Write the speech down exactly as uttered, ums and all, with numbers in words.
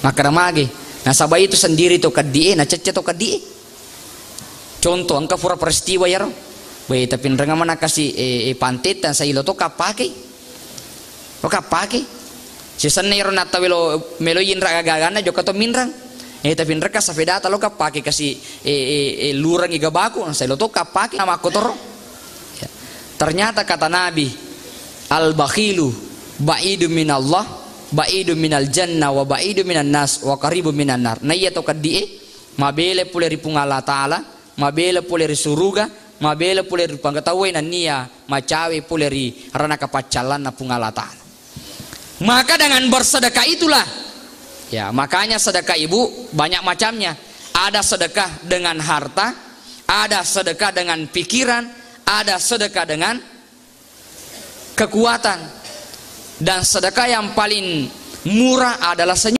Makkeda magi, nasaba itu sendiri to keddi e, nacecce to keddi e. Contoh, engka pura peristiwa iyaro. Weh, tapinreng mana kasi, eh, eh, pantetta, sailo to kappake. Lo kappake. Sisenna iyaro natta welo, melo inra gaga-gaganna, jokka to minrang. Eh, tapinrekka sapedata lo kappake kasi, eh, eh, eh, lurangi gabaku, sailo to kappake, nama kotoro. Ya. Ternyata kata Nabi, "Al-bakhilu ba'idu minallah, ba'idu minal jannah, wa ba'idu minan nas, wa qaribu minan nar." Nah, iya to keddi e, mabele pole ri Puang Allah Ta'ala, mabele pole ri suruga, mabele pole ri panggatauwe, nennia macawe pole ri ranaka paccallanna Puang Allah Ta'ala. Maka dengan bersedekah itulah, ya, makanya sedekah ibu banyak macamnya. Ada sedekah dengan harta, ada sedekah dengan pikiran, ada sedekah dengan kekuatan. Dan sedekah yang paling murah adalah senyum.